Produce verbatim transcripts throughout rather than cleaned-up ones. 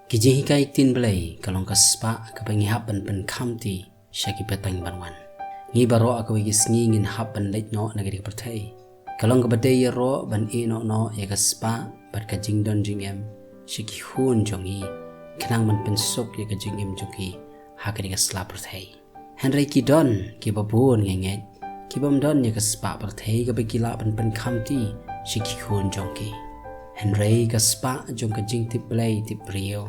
Ki jinghikai ktien Blei ka long ka spah kaba ngi hap ban pynkhamti sha ki pateng ban wan. Ngi baroh ha kawei ka sngi ngin hap ban leit noh na kane ka pyrthei. Ka long kaba dei ïaroh ban ïehnoh noh ïa ka spah bad ka jingdon jingem sha ki khun jong ngi, khnang ban pynsuk ïa ka jingim jong ki ha kane ka sla pyrthei. Hynrei ki don kiba bun, nga ngeit, kibym don ïa ka spah pyrthei kaba ki lah ban pynkhamti sha ki khun jong ki. Hynrei ka spah jong ka jingtip Blei tip briew,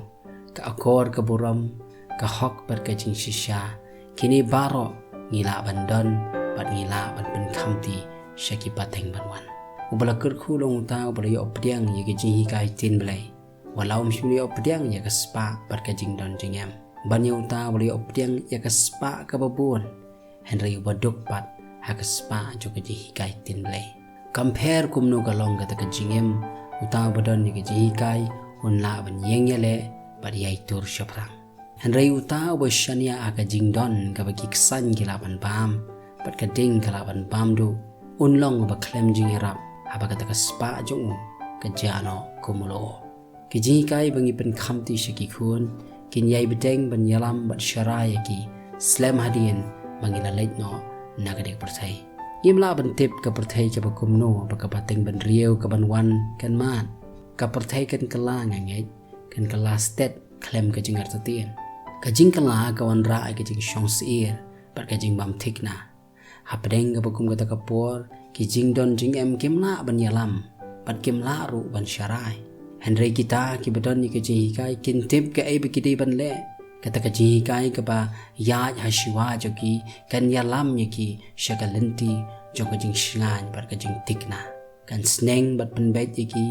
ka akor ka burom, ka hok bad ka jingshisha, kine baroh ngi lah ban don bad ngi lah ban pynkhamti sha ki pateng ban wan. Uba la kyrkhu long uta uba la ïoh pdiang ïa ka jinghikai ktien Blei, wat la um shym ïoh pdiang ïa ka spah bad ka jingdon jingem. Ban ïa uta uba la ïoh pdiang ïa ka spah kaba bun, hynrei uba duk pat ha ka spah jong ka jinghikai ktien Blei. Kam pher kumno ka long kata ka jingim, uta uba don ïa ka jinghikai un lah ban ïeng ïaleh bad ïai tur shaphrang. Hynrei uta uba shaniah ha ka jingdon kaba ki ksain ki lah ban bam bad ka ding ka lah ban bam duh, un long uba khlem jingïarap haba kata ka spah jong u ka jah noh kumno. Ki jinghikai ba ngi pynkhamti sha ki khun kin ïai bteng ban ïalam bad sharai ïa ki slem hadien ba ngi la leit noh na kane ka pyrthei. Ngim lah ban tip ka pyrthei kaba kumno ba ka pateng ban riew kaban wan kan mad. Ka pyrthei kan kylla, nga ngeit, kan kylla stet khlem ka jingartatien. Ka jingkylla ka wanrah ïa ka jingshong syier bad ka jingbam thikna. Hapdeng kaba kum kata ka por, ki jingdon jingem kim lah ban ïalam bad kim lah ruh ban sharai. Hynrei kita kiba don ïa ka jinghikai kin tip kaei ba ki dei ban leh. Kata ka jinghikai kaba ïaid ha shuwa jong ki kan ïalam ïa ki sha ka lynti jong ka jingshngaiñ bad ka jingthikna. Kan sneng bad pynbeit ïa ki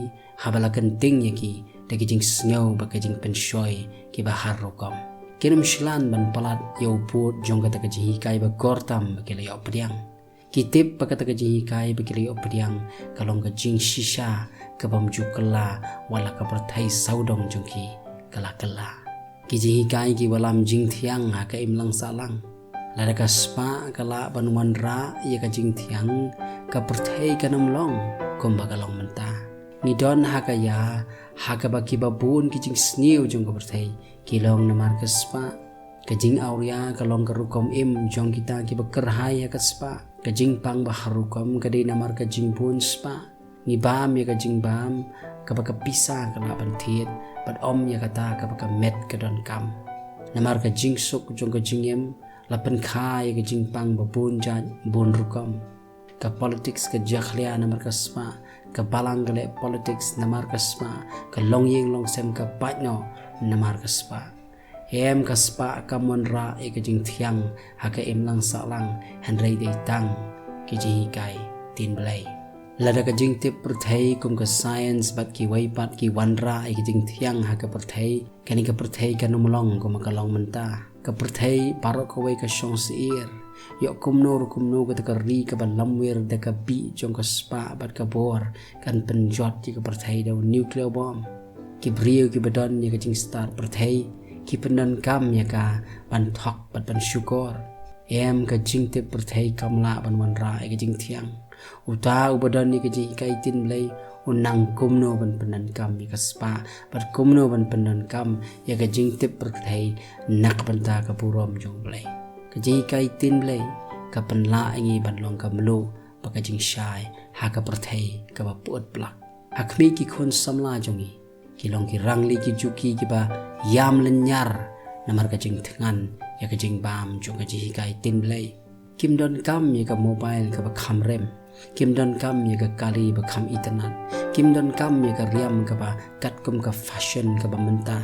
haba la kynting ïa ki da ka jingsngew bad ka jingpynshoi kiba har rukom. Kin ym shlan ban palat ïa u bud jong kata ka jinghikai ba kor tam ba ki la ïoh pdiang. Ki tip ba kata ka jinghikai ba ki la ïoh pdiang ka long ka jingshisha kabym ju kylla, wat la ka pyrthei sawdong jong ki ka la kylla. Ki jinghikai kiba lam jingthiang ha ka imlang sahlang. Lada ka spah ka lah ban wanrah ïa ka jingthiang, ka pyrthei kan ym long kumba ka long mynta. Ngi don ha ka ïa ha kaba kiba bun ki jingsniew jong ka pyrthei ki long namar ka spah. Ka jingawria ka long ka rukom im jong kita kiba kyrhai ha ka spah. Ka jingpang ba har rukom ka dei namar ka jingbun spah. Ngi bam ïa ka jingbam kaba ka pisa ka lah ban thied bad ym ïa kata kaba ka met ka donkam. Namar ka jingsuk jong ka jingim la pynkha ïa ka jingpang ba bun jait bun rukom. Ka politiks ka jakhlia namar ka spah, ka balang ka leh politiks namar ka spah, ka longïing longsem ka pait noh namar ka spah. Em, ka spah kam wanrah ïa ka jingthiang ha ka imlang sahlang, hynrei dei tang ki jinghikai ktien Blei. Lada ka jingtip pyrthei kum ka science bad kiwei pat ki wanrah ïa ka jingthiang ha ka pyrthei, kane ka pyrthei kan ym long kumba ka long mynta. Ka pyrthei baroh kawei ka shong syier. Ïoh kumno ruh kumno kata ka ri kaba lamwir da ka bih jong ka spah bad ka bor kan pynjot ïa ka pyrthei da u nuclear bomb. Ki briew kiba don ïa ka jingstad pyrthei ki pyndonkam ïa ka ban thok bad ban shukor. Em, ka jingtip pyrthei kam lah ban wanrah ïa ka jingthiang. Uta uba don ïa ka jinghikai ktien Blei u nang kumno ban pyndonkam ïa ka spah bad kumno ban pyndonkam ïa ka jingtip pyrthei na ka bynta ka burom jong Blei. Ka jinghikai ktien Blei ka pynlah ïa ngi ban long ka mluh bad ka jingshai ha ka pyrthei kaba pyut plak. Ha khmih, ki khun samla jong ngi ki long ki rangli ki juki kiba ïam lynñiar namar ka jingthngan ïa ka jingbam jong ka jinghikai ktien Blei. Kim donkam ïa ka mobile kaba kham rem. Kim donkam ïa ka kali ba kham itynnad. Kim donkam ïa ka riam kaba katkum ka fashion kaba mynta.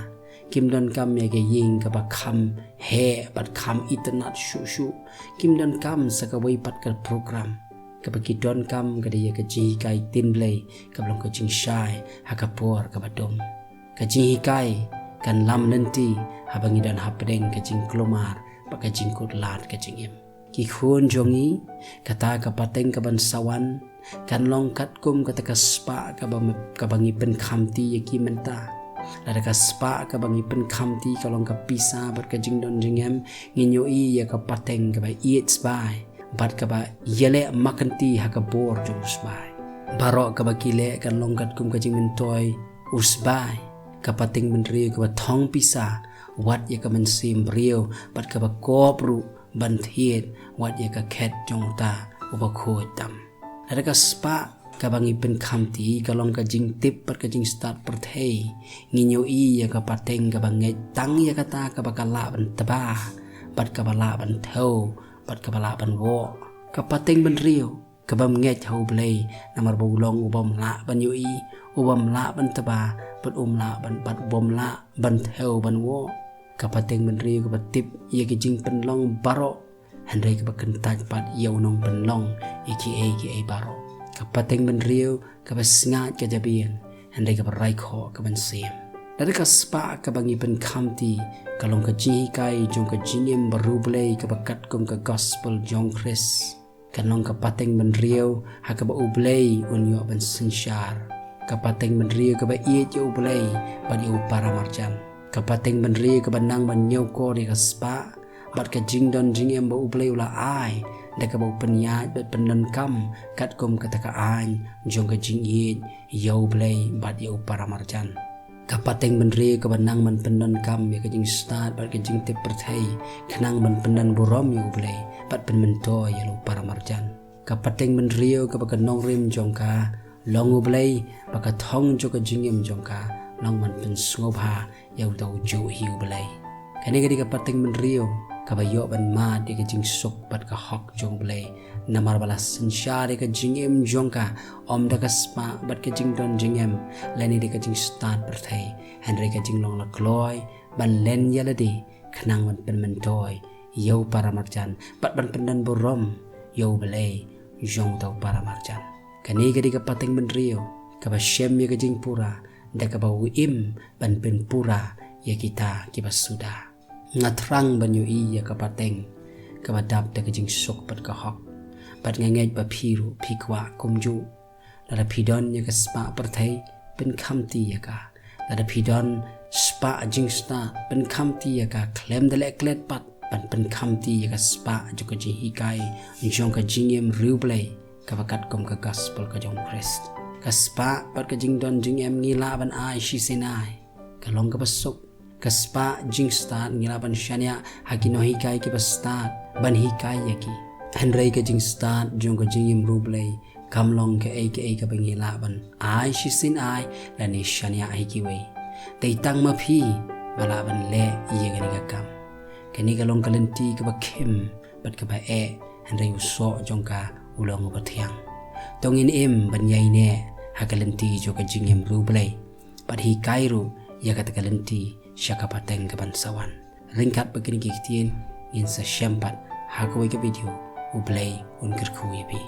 Kim donkam ïa ka ïing kaba kham heh bad kham itynnad shuh shuh. Kim donkam sa kawei pat ka program. Kaba ki donkam ka dei ïa ka jinghikai ktien Blei kaba long ka jingshai ha ka por kaba dum. Ka jinghikai kan lam lynti haba ngi don hapdeng ka jingkulmar bad ka jingkutlad ka jingim. Ki khun jong ngi, kata ka pateng kaban sa wan kan long katkum kata ka spah kaba me-, kaba ngi pynkhamti ïa ki mynta. Lada ka spah kaba ngi pynkhamti ka long ka pisa bad ka jingdon jingem, ngin ïohi ïa ka pateng kaba ïeit sbai bad kaba ïaleh makynti ha ka bor jong u sbai. Baroh kaba ki leh kan long katkum ka jingmyntoi u sbai. Ka pateng bynriew kaba thong pisa wat ïa ka mynsiem briew, bad kaba kop ruh ban thied wat ïa ka khet jong uta uba khuid tam. Lada ka spah kaba ngi pynkhamti ka long ka jingtip bad ka jingstad pyrthei, ngin ïohi ïa ka pateng kaba ngeit tang ïa kata kaba ka lah ban tba, bad kaba lah ban thew, bad kaba lah ban woh. Ka pateng bynriew kaba ngeit ha U Blei, namar ba u long u bym lah ban ïohi, u bym lah ban tba, bad um lah ban, bad u bym lah ban thew ban woh. Ka pateng bynriew kaba tip ïa ki jingpynlong baroh, hynrei kaba kyntait pat ïa u nongpynlong ïa kiei kiei baroh. Ka pateng bynriew kaba sngaid ka jabieng, hynrei kaba raikhoh ka mynsiem. Lada ka spah kaba ngi pynkhamti ka long ka jinghikai jong ka jingim bariewblei kaba katkum ka gospel jong Khrist, kan long ka pateng bynriew ha kaba U Blei un ïoh ban synshar. Ka pateng bynriew kaba ïeit ïa U Blei bad ïa u paramarjan. Ka pateng bynriew kaba nang ban ñiewkor ïa ka spah bad ka jingdon jingem ba U Blei u la ai, da kaba u pynïaid bad pyndonkam katkum kata ka aiñ jong ka jingïeit ïa U Blei bad ïa u paramarjan. Ka pateng bynriew kaba nang ban pyndonkam ïa ka jingstad bad ka jingtip pyrthei, khnang ban pyndonburom ïa U Blei bad pynmyntoi ïa u paramarjan. Ka pateng bynriew kaba ka nongrim jong ka long U Blei, bad ka thong jong ka jingim jong ka long ban pynsngewbha ïa uta u juh hi U Blei. Kane ka dei ka pateng bynriew kaba ïoh ban mad ïa ka jingsuk bad ka hok jong U Blei, namar ba la synshar ïa ka jingim jong ka, ym da ka spah bad ka jingdon jingem, lane da ka jingstad pyrthei, hynrei ka jinglong la kloi ban len ïa lade, khnang ban pynmyntoi ïa u paramarjan bad ban pyndonburom ïa U Blei jong uta u paramarjan. Kane ka dei ka pateng bynriew kaba shem ïa ka jingpura, da kaba u im ban pynpura ïa kita kiba suda. Nga thrang ban ïohi ïa ka pateng kaba dap da ka jingsuk bad ka hok, bad nga ngeit ba phi ruh phi kwah kumjuh. Lada phi don ïa ka spah pyrthei, pynkhamti ïa ka. Lada phi don spah jingstad, pynkhamti ïa ka khlem da leh klet pat. Ban pynkhamti ïa ka spah jong ka jinghikai jong ka jingim riewblei kaba katkum ka gospel ka jong Khrist. Ka spah bad ka jingdon jingem ngi lah ban ai shisien ai, ka long kaba suk. Ka spah jingstad ngi lah ban shaniah ha ki nonghikai kiba stad ban hikai ïa ki. Hynrei ka jingstad jong ka jingim riewblei kam long kaei kaei kaba ngi lah ban ai shisien ai lane shaniah ha kiwei. Dei tang ma phi ba lah ban leh ïa kane ka kam. Kane ka long ka lynti kaba khim bad kaba eh, hynrei u soh jong ka u long uba thiang. To ngin im ban ïaineh ha ka lynti jong ka jingim riewblei, bad hikai ruh ïa kata ka lynti sha ka pateng kaban sa wan. Ryngkat bad kine ki ktien ngin sa shem pat ha kawei ka video. U Blei un kyrkhu ïa phi.